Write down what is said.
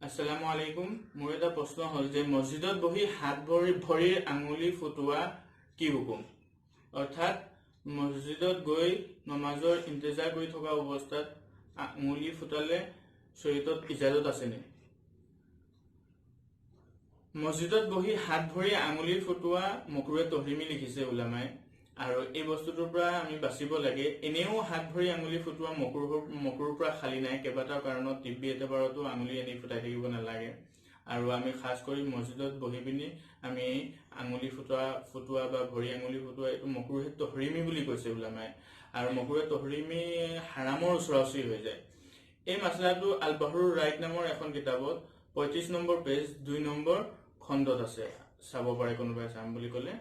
আসসালামু আলাইকুম। মোৰ এটা প্ৰশ্ন হ'ল যে মছজিদত বহি হাত ভৰিৰ আঙুলি ফুটোৱা কি হুকুম? অৰ্থাৎ মছজিদত গৈ নমাজৰ ইন্তেজাৰ কৰি থকা অৱস্থাত আঙুলি ফুটালে চৰিয়তত ইজাজত আছেনে? মছজিদত বহি হাত ভৰি আঙুলি ফুটোৱা মকৰুহে তহৰিমি লিখিছে উলামাই, আৰু এই বস্তুটোৰ পৰা আমি বাচিব লাগে। এনেও হাত ভৰি আঙুলি ফুটোৱা মকৰুৰ পৰা খালী নাই। কেইবাটাও কাৰণত তিব্বি এতেবাৰতো আঙুলি এনে ফুটাই থাকিব নালাগে। আৰু আমি খাচ কৰি মছজিদত বহি পিনি আমি আঙুলি ফুটোৱা ফুটোৱা বা ভৰি আঙুলি ফুটোৱা, এইটো মকৰুহে তহৰিমি বুলি কৈছে উলামাই, আৰু মকৰুহে তহৰিমি হাৰামৰ ওচৰা ওচৰি হৈ যায়। এই মাছলাটো আল বাহৰুৰ ৰাইক নামৰ এখন কিতাপত 35 নম্বৰ পেজ, 2 নম্বৰ খণ্ডত আছে, চাব পাৰে কোনোবাই চাম বুলি ক'লে।